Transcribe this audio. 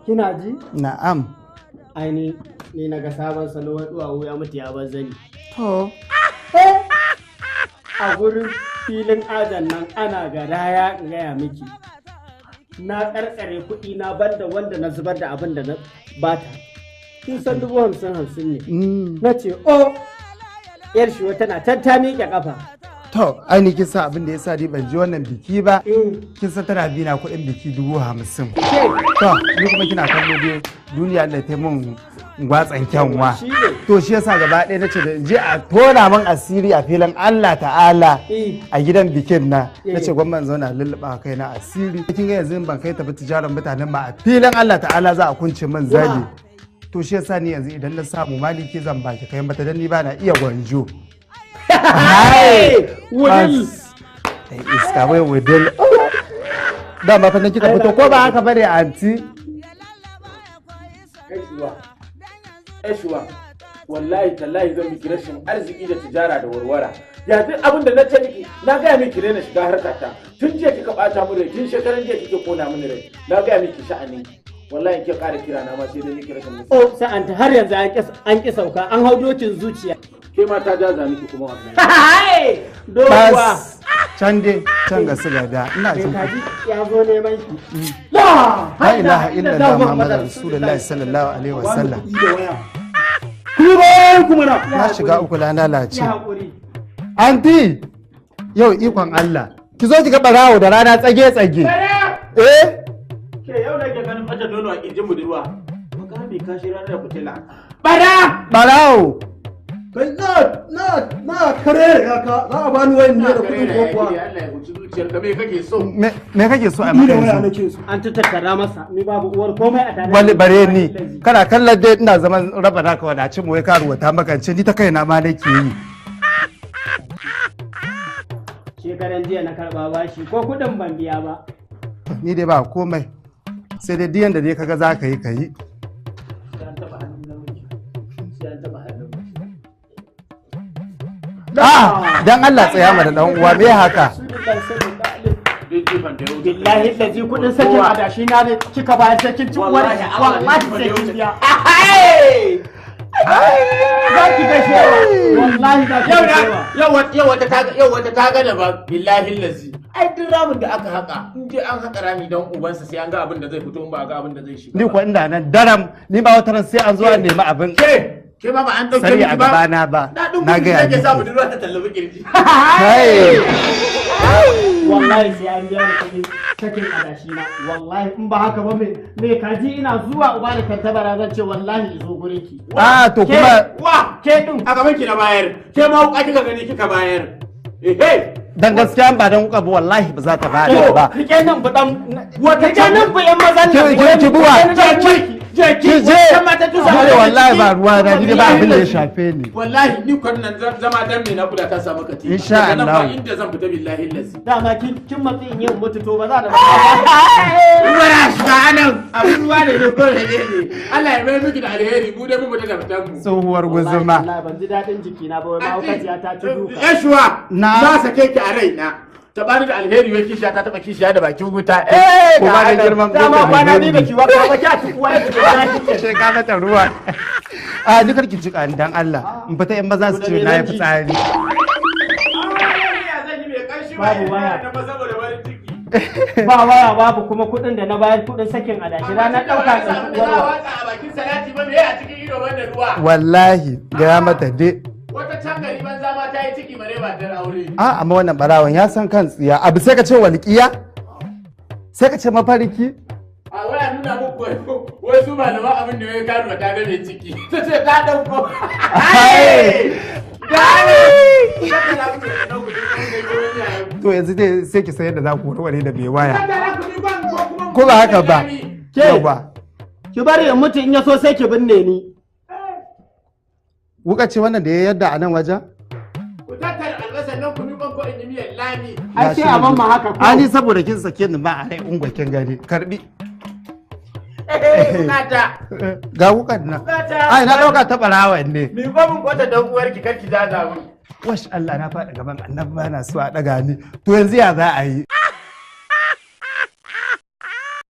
Kina ji? Na'am. Aini ni na ga sabon salo, wai duwawu ya mutu ya bar zani. To. A gurin filin ajan nan ana garaya, in gaya miki. Na karkare kuɗi na, banda wanda na zubar da abin da na bata. Kin san 50,000 50 ne. Na ce o yar shi wata na can ta miƙe ƙafa. To, ai ni kin san abin da yasa ni ban ji wannan biki ba. Kin san tana bi na kuɗin biki 50,000. To, ni kuma kina kallo dai, duniya da ta mun gwatsan kyanwa. Shi ne. To, shi yasa gaba ɗaya nace da in je a tona min asiri a filin Allah Ta'ala a gidan bikin na. Nace gwamman zauna lulluɓa kai na asiri. Kin ga yanzu ban kai tafi tijaran mutanen ma, a filin Allah Ta'ala za a kunce min zali. To, shi yasa ni yanzu idan na samu maliki zan baki kai mata, dan ni ba na iya gwanjo. Hai! Wudil. Ai iska wai wudil. Dama fa nan kika fito, ko ba haka bane, anti? Eshuwa, Eshuwa, wallahi tallahi zan miki rashin arziki da tijara da warwara. Ya duk abin da na ce miki, na gaya miki daina shiga harkata. Tun jiya kika bata min rai, tun shekaran jiya kike kona min rai. Na gaya miki sha'anin ki. Wallahi ke ƙara kira na ma sai dai miki rashin mutunci. Oh, sa'anta har yanzu an ƙi sauka, an hau dokin zuciya. Ke ma ta jaza miki kuma wallahi. Hai! Doguwa. Bas. Can dai, can ga su gada. Ina Mai jin ku. kaji ya zo neman ki. La ilaha illallah Muhammadu Rasulullahi sallallahu alaihi wasallam. Ku ba ku mana. Na shiga uku, na lalace. Ya haƙuri. Anti, yau ikon Allah. Ki zo ki ga barawo da rana tsage tsage. Eh? Ke yau nake ganin bata nono a kirjin budurwa. Maka mai kashi ranar da kutela. Bara! Barawo. Kai, na kare ya ka za a bani wayan ne da kuɗin ko kuwa? Allah ya huci zuciyarka, me kake so? Me kake so a Ni maka da waya yanzu? nake so. An tattara masa, ni babu uwar komai a tare. Wani bare ni. Kana kallon dai ina zaman raba naka wadacin mu, wai karuwa ta makance, ni ta kaina ma nake yi. Shekaran jiya na karɓa bashi, ko kuɗin ban biya ba. Ni dai ba komai. Sai dai diyan da dai kaga za ka yi, ka yi. Sai an taɓa hannun namiji. Sai an taɓa hannun mace. Ah, dan Allah tsaya mana dan uwa, me haka? Billahi lazi kuɗin sakin adashi na ne kika bayar, sai kin ci uwar, Wallahi Allah wallahi ne sai kin ya biya. Za ki ga shewa. Wallahi za ki Yau ga na shewa. yau wata ta ga da ba, billahi lazi. Ai duk ramin da aka haka, in dai an haka rami dan ubansa, sai an ga abin da zai fito, in ba a ga abin da zai shiga. Ni kuwa ina nan daram, ni ma wata ran sai an zo an nemi abin Ke ma ba an dauke sari miki a ba. gabana ba. Daɗin Na gudu gaya nake sa miki. budurwa ta tallafi kirji. Kai. Wallahi sai an biya ni kuɗin sakin adashi na. Wallahi in ba haka ba, me kaji ina zuwa uba da tantabara zan ce wallahi izo gurin ki. Ah, to kuma Wa Ke din. A gaban ki na bayar. Ke ma wuka kika gani kika bayar. Ehe. Dan gaskiya ba dan kuka ba, wallahi ba za ta bada ba. Rike nan bu dan Wata rike nan bu yan mazan nan. Ki buwa. Je ki Ki je. Can ma ta tusa. Ni dai wallahi ba ruwa na, ni dai ba abin da ya shafe ni. Wallahi ni kwan nan zama dan me na kula ta samu katifa. Insha Daga nan ba Allah. inda zan fita, billahi lazi. Dama kin matsi in yi mutu, to ba za da Ruwa na shiga anan abin ruwa ne ne ko ne ne. Allah ya mai miki da alheri, mu dai mu fita da fitan mu. Tsohuwar guzuma. Wallahi ban ji daɗin jikina ba, wai mahaukaciya ta ci duka. Yashuwa Na. na sake ki a raina. Ta bani da alheri, wai kishiya ta taba kishiya da bakin wuta. Eh, Ko ga ba da anan. girman Dama kwana biyu baki wanka ba, kya ci uwar ki wallahi. Sai ka mata ruwa. A ni karki jika ni dan Allah. In fita in maza su ce na yi fitsari. Ah, zan yi mai ƙarshi ba Babu ina waya. da saboda farin ciki. Ba waya, babu kuma kuɗin da na bayar kuɗin sakin adashi, ranar ɗauka ɗauki Za a uwar. watsa a bakin salati ba, me a cikin ido banda ruwa. Wallahi gaya mata dai. Wata can gari banza ma ta yi ciki bare ba ta aure. A amma wannan barawon ya san kan tsiya. Abu sai ka ce walƙiya? Sai ka ce mafarki? A waya nuna muku wai su malaman abin da ya karuwa ta ga mai ciki. Ta ce ta ɗauko. Ai! Gane! To, yanzu dai sai ki san yadda za ku warware da mai waya. Ko ba haka ba? Ke. Yawwa. Ki bari in mutu, in ya so sai ki binne ni. Wuka ce wannan da ya yadda a nan wajen? Ku tattara albasan nan ku miƙon ko in yi miyar lami. Ai sai a ban ma haka ko. Ani saboda kin sake ni ma a rai, ungwa kin gani. Karbi. Bukata. Ga wukan nan. Bukata. Ai na dauka ta barawan ne. Miƙo min kwata dan uwarki, kar ki jaza min. Wash Allah, na faɗi gaban annabi, ba na so a ɗaga ni. To, yanzu ya za a yi?